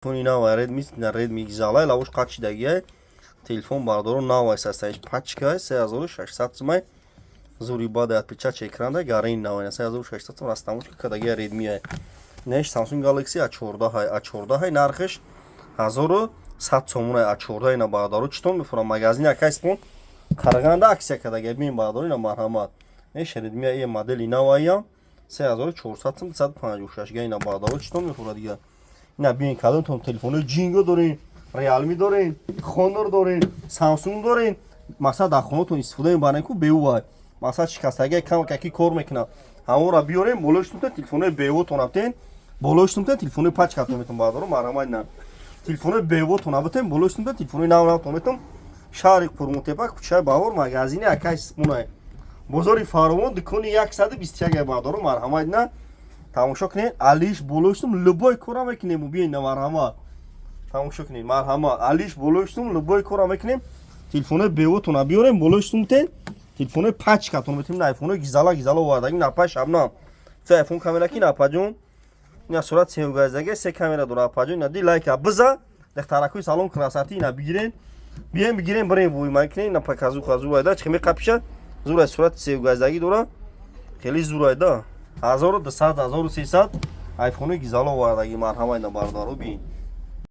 Телефони нав Redmi, на Redmi гизалай, лавош қачидагиай. Телефон, бардоро, нав ай, пачка 3600 сумай. Зури бада отпечатка экранда, гарин нав ай, 3600 сум, растамошка кадагиай Redmi ай. Неш Samsung Galaxy A14 ай, A14 ай, нархиш 1100 сомон ай, A14. Ина, бардоро, читон мефурам магазини акай Спон Қарағанда акция кадагиай. Бин, бардоро, ина, марҳамат. Неш Redmi ай, модели нав ай, 3400 сум, 256 га. Ина, бардоро, читон мефурад дига. Ина бин, кадомтон телефони Ҷинго дорен, Realme дорен, Honor дорен, Samsung дорен, масалан, дар хонатон истифода мебарен, ку беувай, масалан, шикастагия кам каки кор мекунад, ҳамонро биёрем, болои шутумтен телефонои бевотон абтен, болои шутумтен телефонои пачкатон метон. Бардоро, марҳамат, на телефонои бевотон абтен, болои шутумтен телефонои нав навтон метон. Шаҳри Қурғонтепа, кӯчаи Баҳор, магазини акай Спунай, бозори Фаровон, дукони 121. Бардоро, марҳамат, на тамошо кунед, алиш болои шутум любой кора мекунем. Биёед, на, марҳамат, тамошо кунед, марҳамат, алиш болои шутум любой кора мекунем. Телефонои бевотона биёрем, болои шутумтен телефонои пачкатон метем. На айфонои гизала гизала овардаги, напай шабнам се айфон камера ки, напаҷон, ина сурат сеюгаздаги, се камера дора, апаҷон. Ина ди лайка биза, дехтаракои салон красоты, ина бигирен, биёем, бигирем, бирем, вуймай кунем. Ина показуха зурайда, чихе меқапиша, зурай, сурати сеюгаздагӣ дора, хеле зурайда, 1200, 1300, айфонои гизала овардаги. Марҳамат, ина, бародаро, бин.